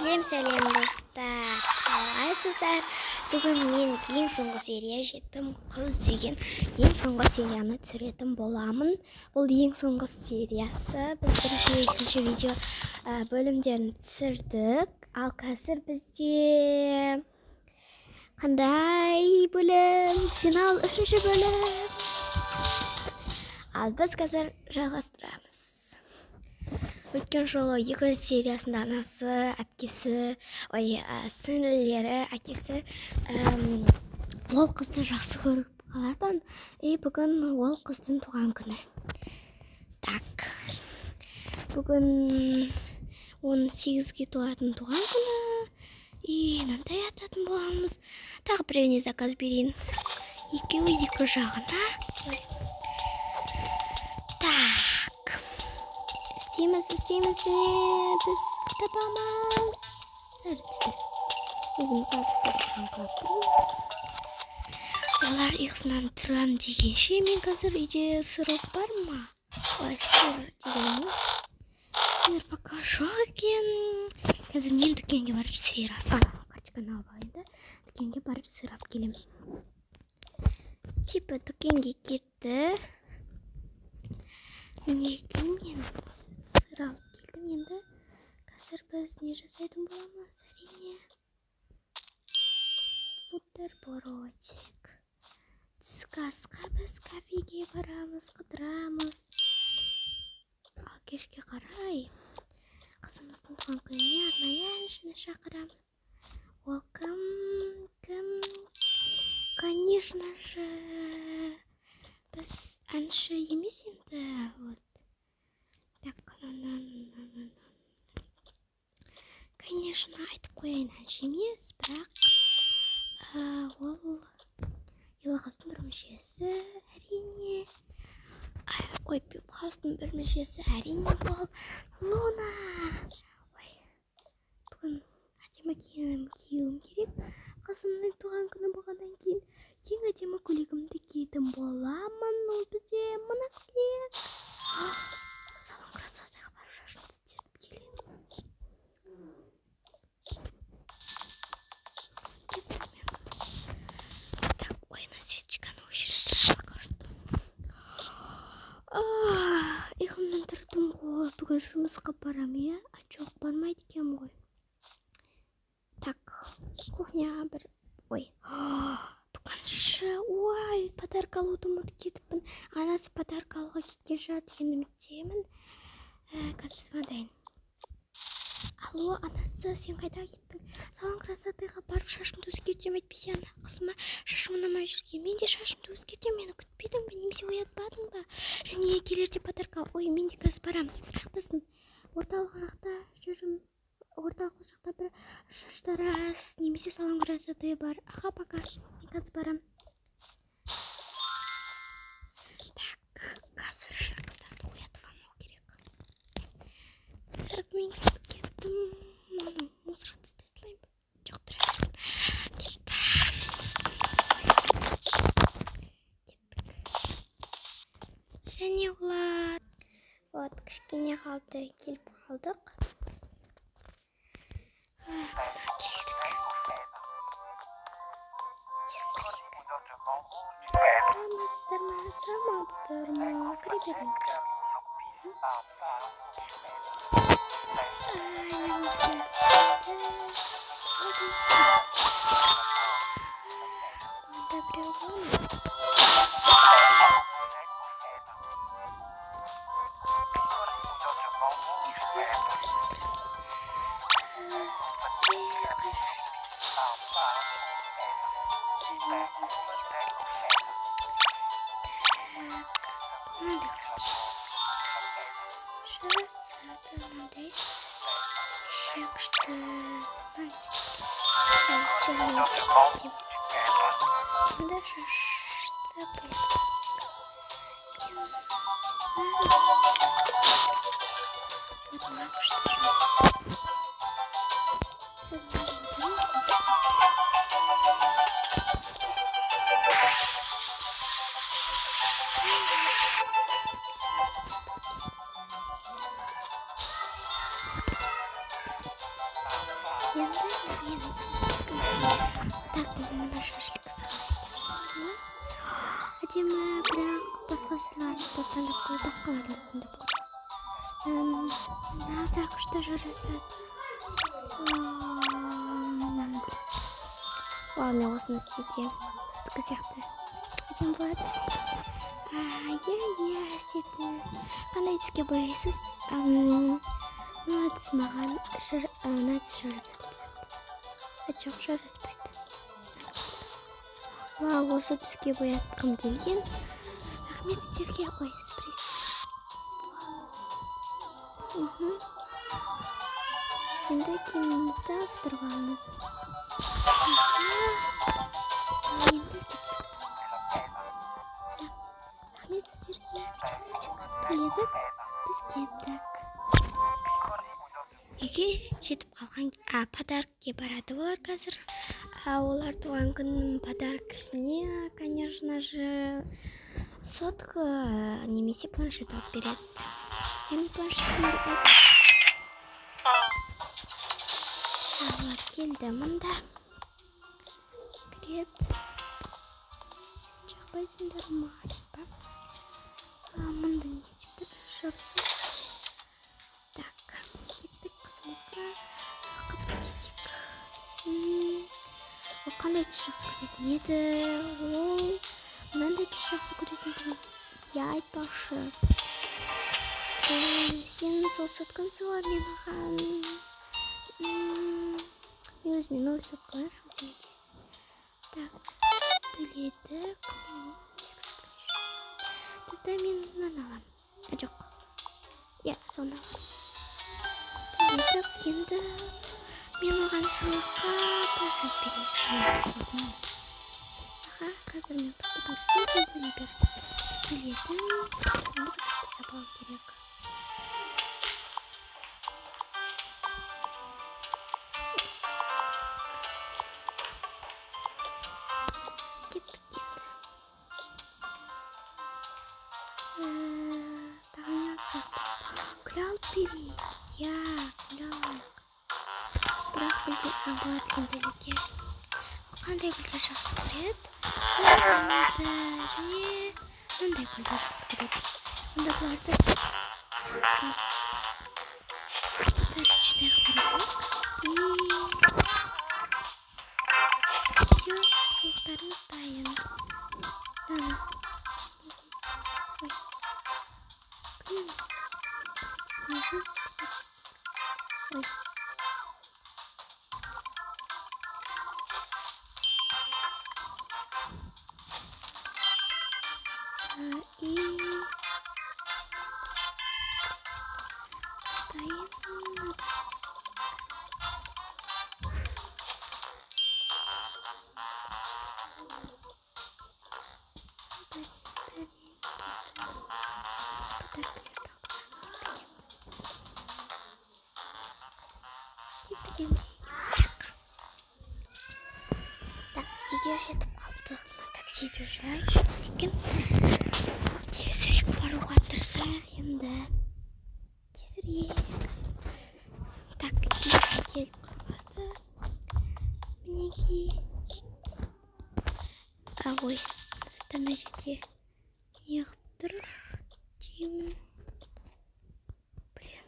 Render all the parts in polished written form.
Сәлем, сәлем, достар! Қалайсыздар? Бүгін мен ең соңғы серия, «Жетім қыз» деген ең соңғы серияны түсіретін боламын. Бұл ең соңғы сериясы. Біз бірінші, екінші видео бөлімдерін түсірдік. Ал қазір бізде қандай бөлім? Финал, үшінші бөлім. Ал біз қазір жалғастырамыз. Өткен жолы екінші сериясында анасы, әпкесі, ой, сіңлілері, әкесі ол қызды жақсы көріп қалатын. И бүгін ол қыздың туған күні. Так, бүгін 18-ге толатын туған күні. И мынандай ататын боламыз. Тағы біреуіне заказ берейін. Екеуі екі жағына. Ой. Так, істейміз, істейміз және біз табамыз сары түсті. Өзім сары түсті қалап тұрмын. Олар ұйқысынан тұрам дегенше, мен қазір үйде сырок бар ма? Ой, сыр дегенім ғой, сыр пока жоқ екен. Қазір мен дүкенге барып сыр, а, карточканы алып алайын да, дүкенге барып сыр алып келемін. Типа дүкенге кетті. Мінекей, мен сыр алып келдім. Енді қазір біз не жасайтын боламыз? Әрине, бутербродик. Түскі асқа біз кафеге барамыз, қыдырамыз. Ал кешке қарай қызымыздың туған күніне арнайы әншіні шақырамыз. Ол кім? Кім? Конечно же, біз әнші емес енді. Вот так, конечно, айтып қояйын, әнші емес, бірақ ол Елағастың бір мүшесі, әрине. Ой, хаустың бір мүшесі, әрине, ол Луна. Ой, бүгін әдемі киім киюім керек. Қызымның туған күні болғаннан кейін ең әдемі көйлегімді киетін боламын. Ол бізде мына көйлек. Салон красотаға барып, шашымды істетіп келейін. Кеттім мен. Так, ой, на свечканы өшіре тұрайын пока что. Ұйқымнан тұрдым ғой. Бүгін жұмысқа барамын, иә? А, жоқ, бармайды екенмін ғой. Так, кухняға бір, ой, бүгін, ой, подарок алуды ұмытып кетіппін. Анасы подарок алуға кеткен шығар деген үміттемін. Қазір звондайын. Алло, анасы, сен қайда кеттің? Салон красотыға барып, шашымды өзгертемін, әйтпесе ана қызыма шашым ұнамай жүрген. Мен де шашымды өзгертемін, мені күтпедің бе немесе оятпадың ба? Және келерде подарок ал. Ой, мен де қазір барамын. Қаяқтасың? Орталық жақта жүрмін. Орталық жақта бір шаштараз немесе салон красоты бар. Аха, пока, мен қазір барамын. Так, қазір қыздарды оятып алмау керек. Так, мен кеттім. Мынаны мусорға тастай салайын ба? Жоқ, тұра берсін. Кетті, кеттік. Және олар, вот, кішкене қалды, келіп қалдық. Мына келдік. Тез кірейік. Саламатсыздар ма? Саламатсыздар ма? Кіре беріңіздер. Ай, мында біреу бар ма? Отырамыз. Бізде қай массаж? Так, мынандай қылсам жарасады. Мынандай еще күшті. Мынаны істеп, все, мен істеймін. Енді шашты бояту керек. Мен вот мына күшті жарасады. Сіз мында отырыңыз, мен кішкене. Так, мына шаш үлгісі қалай екен? Әдемі, бірақ басқаларды таңдап қой, басқаларды таңдап қой. Мына да күшті жарасады. Мынаны көрейік. Вау, мен осыны істетемін. Сіздікі сияқты. Әдемі болады. Иә, істетіңіз. Қандай түске бояйсыз? Мына түс маған мына түс жарасатын сияқты. Жоқ, жараспайды. Вау, осы түске боятқым келген. Рахмет сіздерге. Ой, сюрприз. Енді киіміңізді ауыстырып алыңыз. Енді кеттік. Рахмет сіздерге. Төледік, біз кеттік. Үйге жетіп қалған, подаркке барады олар қазір. Олар туған күннің подаркісіне, конечно же, сотка немесе планшет алып береді. Яғни планшет iPad. Олар келді мында. Кіреді. Жақпайсыңдар ма деп па? Мында не істеп тұр? Жапсың. Так, кеттік қызымызға. Сыйлыққа бірдеңе істейік. Ол қандай түс жақсы көретін еді? Ол мынандай түс жақсы көретін тұғын. Иә, айтпақшы. Сен сол сотканы сыйла мен оған. Мен өзіме новый сотка алайыншы өзіме де. Так, төледік. Ескі сотка еще. Тогда мен мынаны аламын. Жоқ. Иә, соны аламын. Төледік. Енді мен оған сыйлыққа планшет берейікші. Аха, қазір мен пакет алып келдім, төлей бер. Төледім. Енді пакетке салып алу керек. Кеттік енді. Тағы не алсақ болады? Гүл алып берейік. Иә, гүл алайық. Бірақ гүлде болады екен төлеуге. Ол қандай гүлдер жақсы көреді? Гүлді және мынандай гүлді жақсы көреді. Онда бұларды подарочный қылып алайық. И все, сыйлықтарымыз дайын. Мынаны. Ой. Блин. Ой. И дайын. Кеттік енді үйге барайық. Так, үйге жетіп қалдық. Мына таксиде жай жүреді екен. Тезірек баруға тырысайық енді. Тезірек. Так, үйге келіп қалады. Мінекей. Ой, ана жерде неғып тұр деймін. Блин.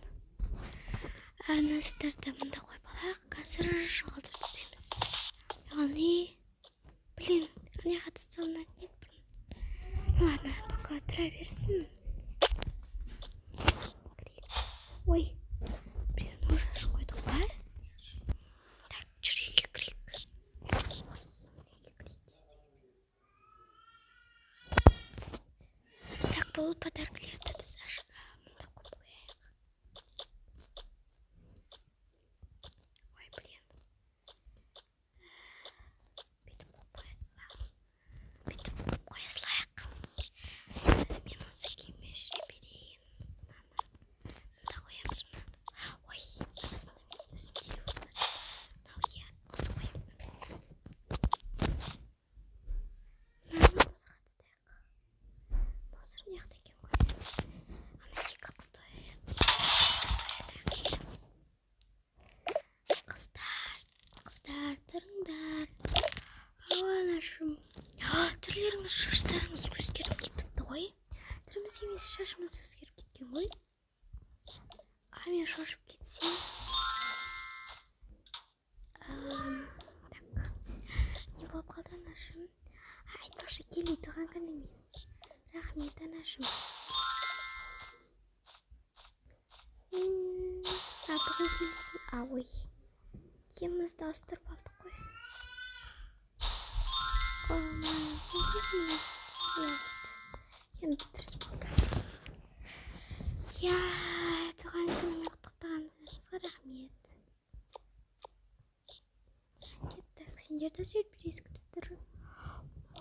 Ана заттарды мында қойып алайық. Қазір жоғалтып тастаймыз. Яғни, блин, ана жаққа тасталынатын еді бұрын. Ладно, пока тұра берсін. Ой, блин, уже ашып қойдық па? Так, жүр үйге кірейік. Ой, үйге кірейік. Так, бұл подаркілерді біз ашып мында қойып қояйық. Ой, блин. Бүйтіп қойып қоя. Бүйтіп қойып қоя салайық. Мен осы киім Түрлеріңіз, шаштарыңыз өзгеріп кетіпті ғой. Түріміз емес, шашымыз өзгеріп кеткен ғой. А мен шошып кетсем. Так, не болып қалды, анашым? Айтпақшы, Келли, туған күніңмен. Рахмет, анашым. А, бүгін Келли. А, ой. Киімімізді ауыстырып алдық қой. О, енді дұрыс болды. Иә, туған күнімен құттықтағандарыңызға рахмет. Кеттік, сендерді сюрприз күтіп тұр.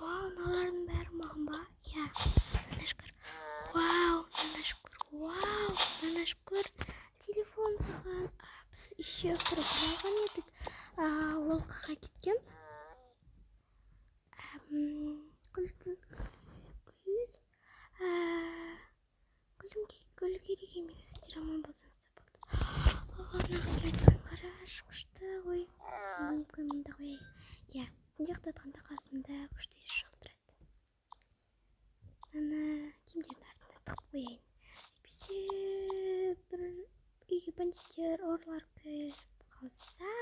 Вау, мыналардың бәрі маған ба? Иә, мынаны ашып көр. Вау, мынаны ашып көр. Вау, мынаны ашып көр. Телефон саған. Біз еще бір алған едік. Ол қаға кеткен. Гүл, гүл, гүл. Гүлдің гүл керек емес. Сіздер аман болсаңыздар болды. Мына қыздың айтқан қарашы, күшті ғой. Мүмкін мында қояйын. Иә, түнде ұйықтатқанда қасымда күшті иіс шығып тұрады. Мынаны киімдердің артына тығып қояйын. Әйтпесе бір үйге бандиттер, ұрылар кіріп қалса.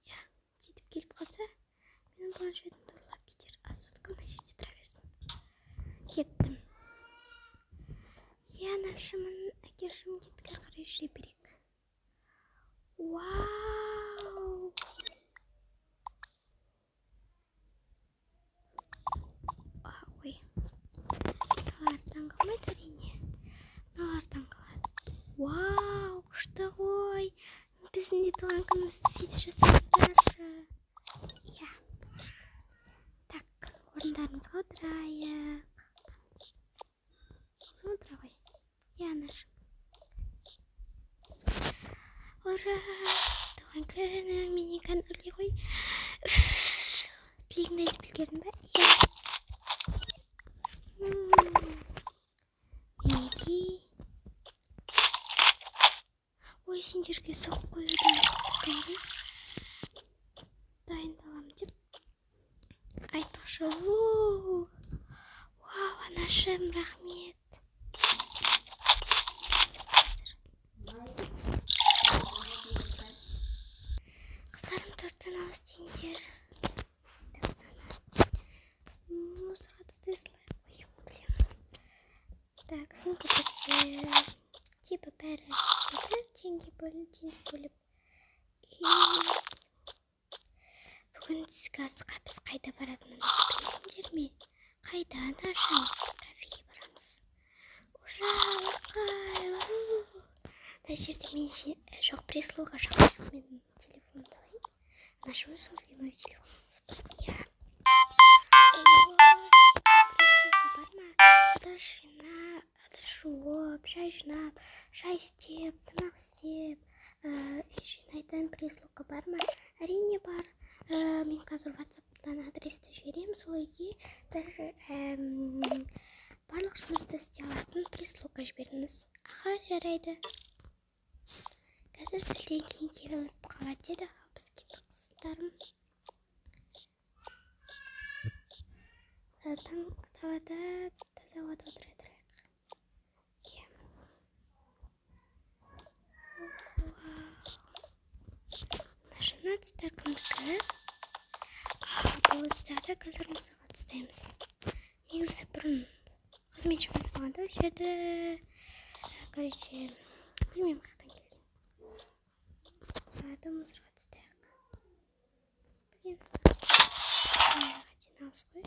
Иә, сөйтіп келіп қалса, менің планшетімді ұрлап кетер. А сотка мына жерде тұра берсін. Кеттім. Иә, анашымын, әкешім, кеттік, әрі қарай жүре берейік. Вау! А, ой. Мыналар таң қалмайды, әрине. Мыналар таң қалады. Вау, күшті ғой. Біздің де туған күнімізді сөйтіп жасаңыздаршы. Иә. Так, орындарымызға отырайық. Қызым, отыра ғой. Иә, анашым. Ура! Туған күнің менен кән үрлей ғой. Тілегіңді айтып үлгердің бе? Иә. Мінекей. Ой, сендерге соғып қоюды ұмытып ғой. Дайындаламын деп. Айтпақшы, вау, анашым, рахмет. Қыздарым, торттан ауыз тиіңдер. Мусорға тастай салайық. Ой, блин. Так, сен көбірек же. Типа бәрі жеді, теңге бөліп, теңге бөліп. И бүгін түскі асқа біз қайда баратынымызды білесіңдер ме? Қайда, анашым? Кафеге барамыз. Ура, лақай! Мына жерде мен жоқ, прислуга шақырайық, менің телефонымды алайын. Анашым, өзіңізге новый телефон алыңыз ба? Иә. Прислуга бар ма? Ыдыс жинап, ыдыс жуып, шай жинап, шай істеп, тамақ істеп, үй жинайтын прислуга бар ма? Әрине бар. Мен қазір WhatsApp-тан адресті жіберемін, сол үйге бір барлық жұмысты істей алатын прислуга жіберіңіз. Аха, жарайды. Қазір сәлден кейін келіп қалады деді. Ал біз кеттік, қыздарым. Таң далада таза ауада отыра тұрайық. Иә. Мына ыдыстар кімдікі? Бұл ыдыстарды қазір мусорға тастаймыз. Негізі бұрын қызметшіміз болғанда осы жерде, короче, білмеймін қаяқтан келген. Бұларды мусорға тастайық. Блин, жиналыс қой.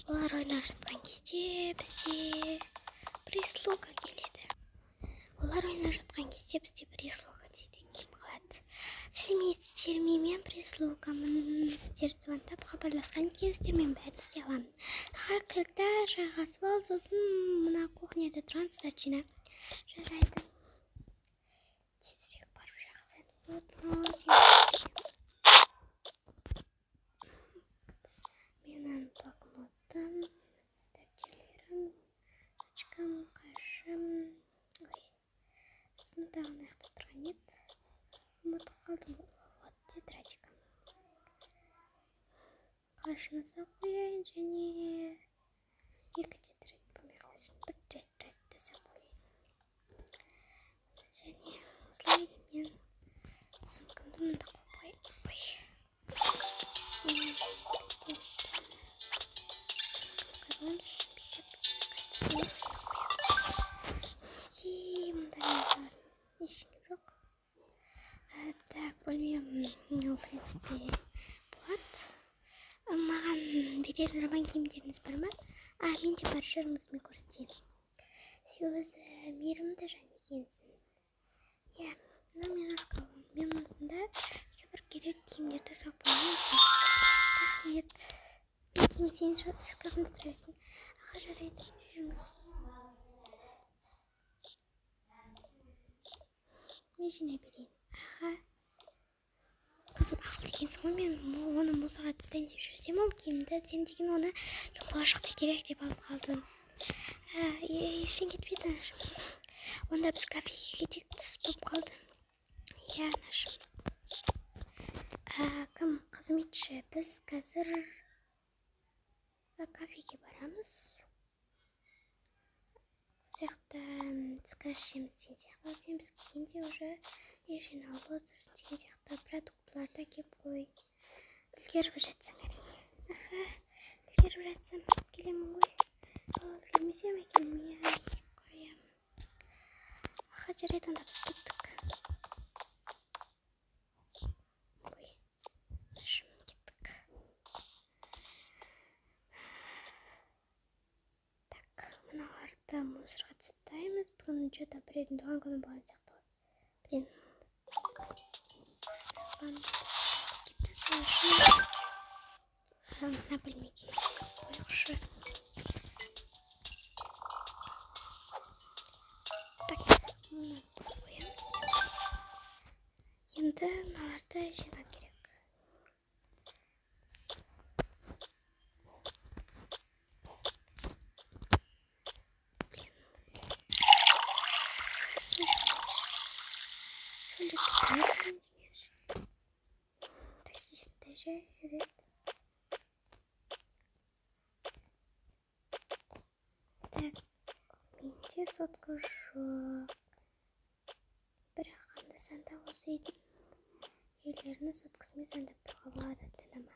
Олар ойнап жатқан кезде бізде прислуга келеді. Олар ойнап жатқан кезде бізде прислуга дейді, келіп қалады. Сәлеметсіздер ме, мен прислугамын. Сіздер звондап хабарласқан екенсіздер, мен бәрін істей аламын. Аха, кірді, жайғасып ал, сосын мына кухняда тұрған ыдыстарды жина. Жарайды. Тезірек барып жайғасайын. Менің блокнотым, дәптерім. Ұмытып қалдым. Вот тетрадика. Қашына салып қояйын және екі тетрадь болмай қойсын, бір тетрадьті салып қояйын. Және осылай мен сумкамды мында қойып қояйын. Ой. Және бүйтіп сумкамды қойып аламын, сосын бүйтіп қайтадан қоямыз. Неге мында мен салатын ештеңе жоқ. Так, бөлмем, ну, в принципе, болады. Маған беретін жаман киімдеріңіз бар ма? А, менде бар, жүріңіз, мен көрсетейін. Сен өзі мейірімді жан екенсің. Иә, мынау менің шкафым. Мен осында бір керек киімдерді салып қоямын. Рахмет. Мен киім сенің шкафыңда тұра берсін. Аха, жарайды, жүріңіз. Мен жинай берейін. Аха. Қызым, ақылды екенсің ғой, мен оны мусорға тастайын деп жүрсем, ол киімді сен деген оны болашақта керек деп алып қалдың. Ештеңе кетпейді, анашым. Онда біз кафеге кетейік, түс болып қалды. Иә, анашым. Кім қызметші, біз қазір кафеге барамыз. Сол жақта түскі ас ішеміз деген сияқты. Ал сен біз келгенде уже үй жиналып отырсың деген сияқты. Продуктыларды әкеп қой. Үлгеріп жатсаң әрине. Аха, үлгеріп жатсам келемін ғой. Ал үлгермесем әкелмей қоямын. Аха, жарайды, онда біз кеттік. Ой, анашым, кеттік. Так, мыналарды мусорға тастаймыз. Бүгін че-то біреудің туған күні болған сияқты ғой. Блин. Кетті, сол үшін мына бөлмеге қойғышы. Так, мынаны қоямыз. Енді мыналарды жинау керек. Блин. Таксист те жай жүреді. Так, менде сотка жоқ. Бірақ анда санда осы үйдің иелерінің соткасымен звондап тұруға болады ата-анама.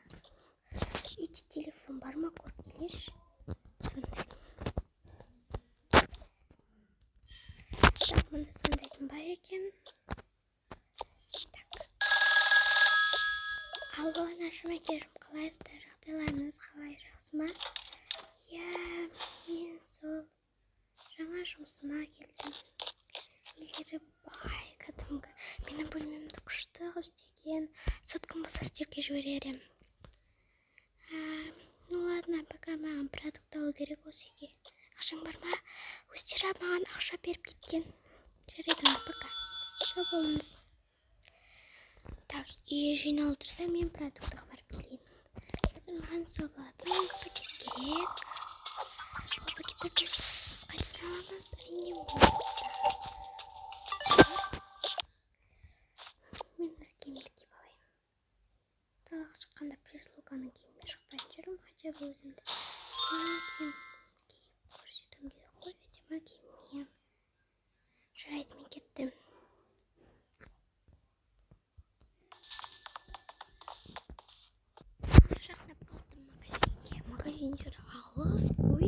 Үйде телефон бар ма, көріп келейінші. Звондайтын. Так, мында звондайтын бар екен. Так. Алло, анашым, әкешім, қалайсыздар? Жағдайларыңыз қалай, жақсы ма? Иә, мен сол жаңа жұмысыма келдім. Үйлері бай, кәдімгі. Менің бөлмемді күшті қылып істеген. Соткам болса сіздерге жіберер едім. Ну ладно, пока маған продукт алу керек осы үйге. Ақшаң бар ма? Өздері маған ақша беріп кеткен. Жарайды, онда пока. Сау болыңыз. Так, үй жиналып тұрса, мен продуктыға барып келейін. Қазір маған салатын пакет керек. Ол пакетті біз қайдан аламыз? Әрине, мен өз киімімді киіп алайын. Далаға шыққанда прислуганың киімімен шықпайтын жүрмін. Хотя бы өзімді киім киіп көрсетуім керек қой, әдемі киіммен. Жарайды, мен кеттім. Жақындап қалдым магазинге. Магазиндер алыс қой.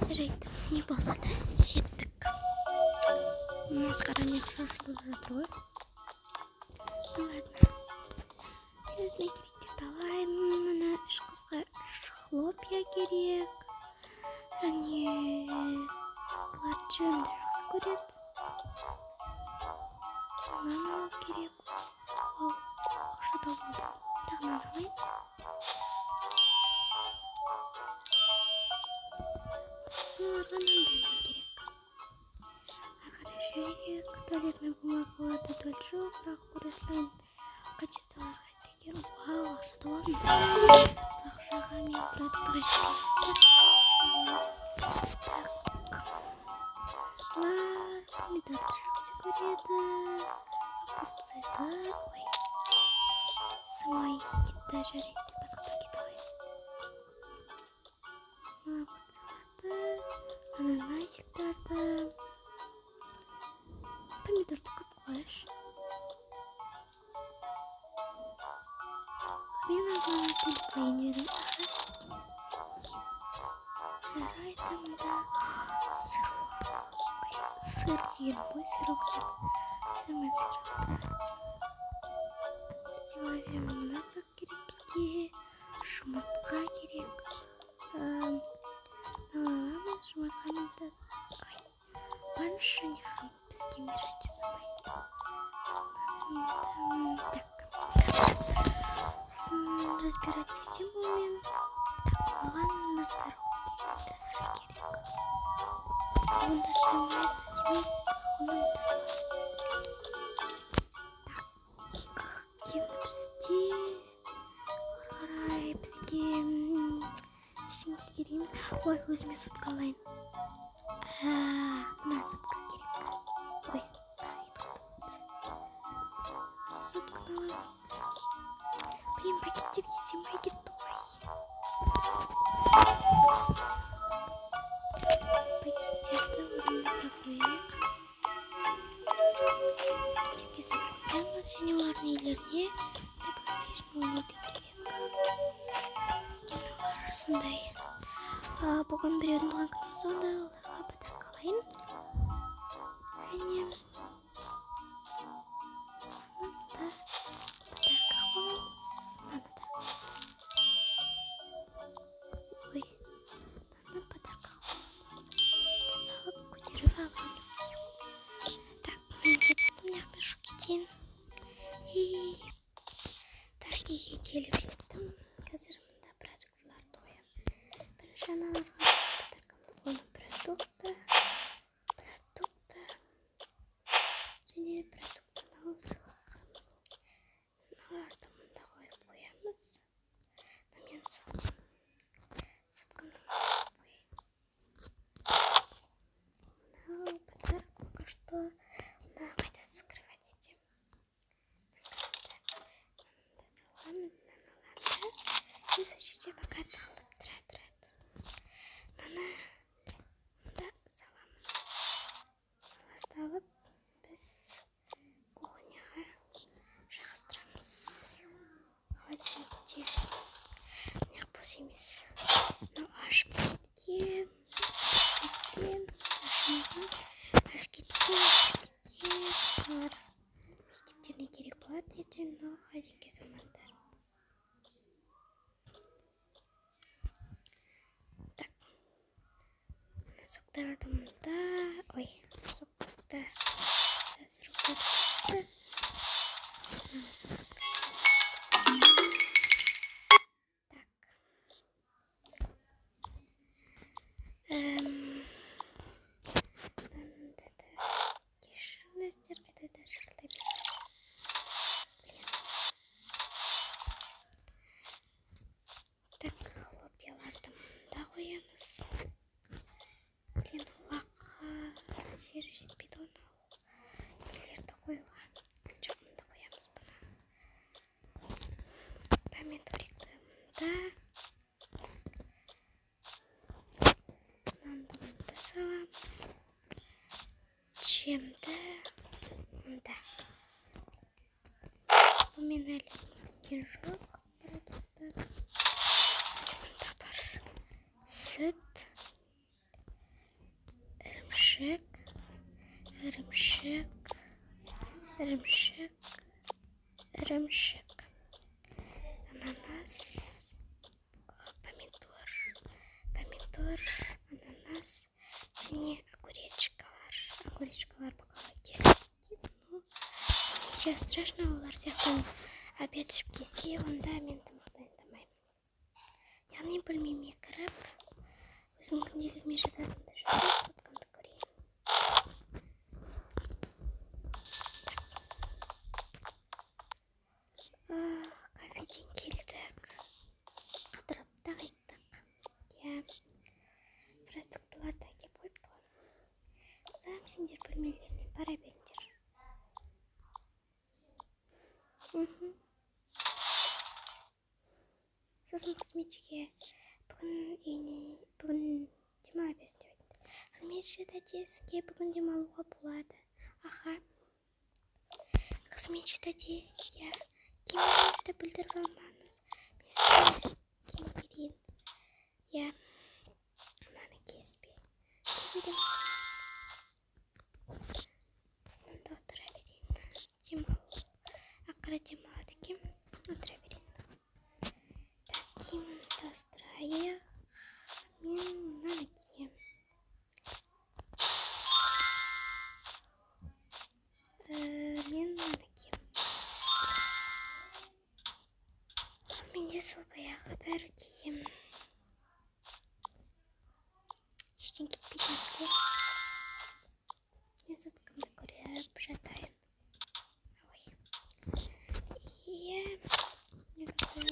Жарайды, не болса да жеттік. Масқара, не шашылып жатыр ғой. Ну ладно. Өзіме керектерді алайын. Мына үш қызға үш хлопья керек. Және олар джемді жақсы көреді. Мынаны алу керек. Вау, ақша тауып алдым. Тағы мынаны алайын. Сосын оларға мынандай нан керек. Ары қарай жүрейік. Туалетный бумага оларда туалет жоқ, бірақ көре салайын. Качестволарға деген. Вау, ақша тауып алдым. Бұл ақшаға мен продуктыға жетпей жатса. Так. Олар помидорды жақсы көреді. Огурцы. Огурцыды, ой, сымай кетті, жарайды, басқа пакет алайын. Мына огурцыларды, ананасиктарды, помидорды көп қояйыншы. Мен алдына бөліп қояйын дедім. Жарайды, мында сырок. Ой, сыр деген ғой, сырок деп. Сыр мен сырықты істеп ала беремін. Мына сок керек бізге, жұмыртқа керек. Аламыз жұмыртқаны да. Ай, барыңызшы, неғып бізге мешать жасамай. Так, қазір сосын разбираться етемін онымен. Так, маған мына сыр керек. Онда сыймайды, демек оны мында саламын. Так, кейін бізде ары қарай бізге ештеңе керек емес. Ой, өзіме сотка алайын. Мына сотка керек. Ой, сотканы аламыз. Блин, пакеттерге сыймай кетті ғой. Пакеттерді орнымызға қояйық. Пакеттерге салып қоямыз және олардың үйлеріне PlayStation ойнайтын керек. Өйткені олар сондай. Бүгін біреудің туған күні болса, онда оларға подарок алайын. Және мынаны да подарок аламыз. Мынаны да. Ой, мынаны подарок аламыз. Салып көтеріп аламыз. Так, мен кеттім, мына жақпен шығып кетейін. И так, үйге келіп жеттім. Қазір мында продуктыларды қоямын. Бірінші аналарға подаркамды оны продукты, продукты және продуктыны алып сыйлығым. Мыналарды мында қойып қоямыз. Мына менің соткам. Соткамды мында қойып қояйын. Мынау подарок пока что. Мына қайта скрывать етемін. Мында саламын, мыналарды. И сол жерде пока тығылып тұра тұрады. Мынаны мында саламын. Мыналарды алып біз кухняға жайғастырамыз. Холодильникте. Мына бос емес. Мынау ашып кеткен. Кеткен. Ашылмаған. Ашып кеткен, ашып кеткен. Мыналар мектептеріне керек болады ертең, мынау холодильникке салмаңдар. Так. Мына соктарды мында. Ой, сокты. Сироптарды. Так. Мынанда да кешіріңіздер, қайтадан шырылдай беремін. Блин. Так, хлопьяларды мында қоямыз. Блин, уақыт жері жетпейді ғой мынау нелерді қоюға. Жоқ, мында қоямыз бұны. Помидорикті мында. Мынаны мында саламыз. Джемді мында. Бұл мен әлі неткен жоқ продукты. Әлі мында бар. Сүт, ірімшік, ірімшік, ірімшік, ірімшік, ананас, помидор, помидор, ананас және огуречкалар. Огуречкалар пока кесіліп кеткен, но ничего страшного, олар сияқтан обед ішіп келсе, онда мен тамақ дайындамаймын. Яғни бөлмеме кіріп, өзім күнделігіме жазатынды жазып, соткамды көрейін. Кафеден келдік. Қыдырып та қайттық. Иә, продуктыларды әкеп қойыпты ғой. Қызым, сендер бөлмелеріне бара беріңдер. Мхм. Сосын қызметшіге бүгін үйіне бүгін демала берсін деп айтты. Қызметші тәте, сізге бүгін демалуға болады. Аха. Қызметші тәте, иә, киіміңізді бүлдіріп алмаңыз. Мен сізге киім берейін. Иә, мынаны кеспе. Кие беремін. Мында отыра берейін. Демалу. Ақыры демалады екенмін. Отыра берейін. Так, киімімізді ауыстырайық. Мен мынаны киемін. Мен мынаны киемін. Ал менде сол баяғы бір киім. Ештеңе кетпейді әпке. Мен соткамды көріп жатайын. Ой. Иә, негізі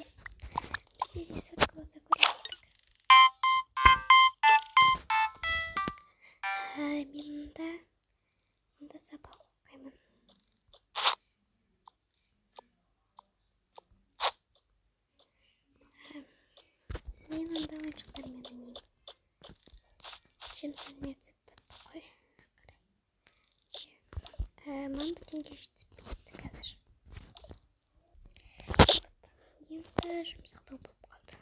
бізде де сотка болса көрер едік. Мен мұнда сабақ оқимын. Мен онда ойыншықтармен ойнаймын. Чем заняться қой. Маған бірдеңе жетіспей кетті қазір. Енді жұмсақтау болып қалды.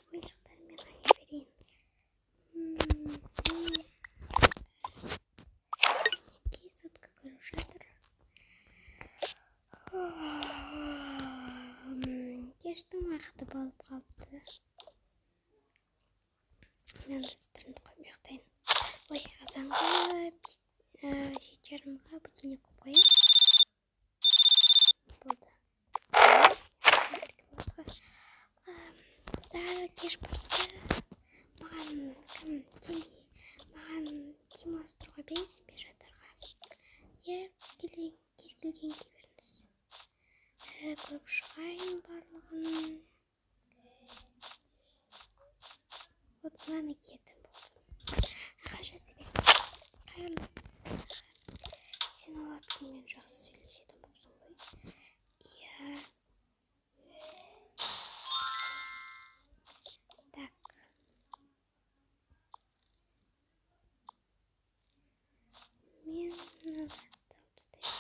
Ойыншықтармен ойнай берейін. Мінекей сотка көріп жатыр. Кештің уақыты болып қалыпты. Мен тістерімді қойып ұйықтайын. Ой, азанғы 7:30-ға будильник қойып қояйын. Болды. Қыздар, кеш болды. Маған кім кел, маған киім ауыстыруға бересің бе жатарға? Иә, кез келген кие беріңіз. Көріп шығайын барлығын. Вот мынаны киетін болдым. Аға, жата беріңіз. Қайырлы. Сен ол әпкеңмен жақсы сөйлесетін болыпсың ғой. Иә. Так. Мен мыналарды алып тастайын.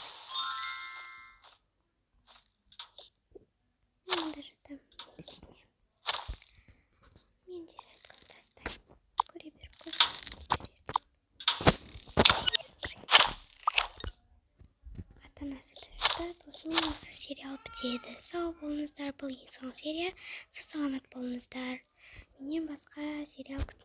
Мен мында жатамын. Төбесіне. Мен де сотканы тастаймын. Көре беріп көр. Ата-анасы да жатады. Осымен осы сериал бітеді. Сау болыңыздар. Бұл ең соңғы серия. Сау саламат болыңыздар. Менен басқа сериал күтіңіз.